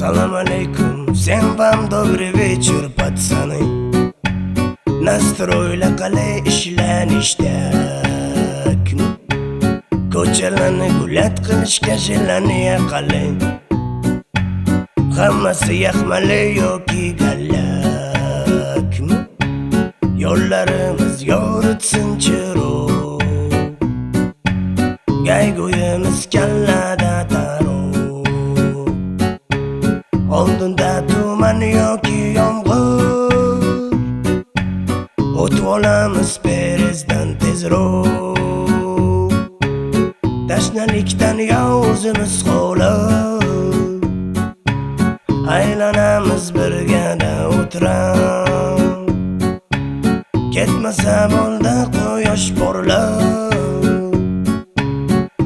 Салам алейкум, всем вам добрый вечер, пацаны. Настрой lar qalay, ishlar ништяк mi? Ko'chalarni гулять qilishga желание qalay? Hammasi yaxmali yoki gallakmi? Yo'llarimiz yoritsin chiroq. Gaygo'yimiz kallada taroq. Oldinda tuman yoki yomg'ir, o'tib olamiz perezddan tezroq. Tashnalikdan yo o'zimiz qolib, aylanamiz birgada o'tirib. Ketmasa bo'ldi quyosh porlab.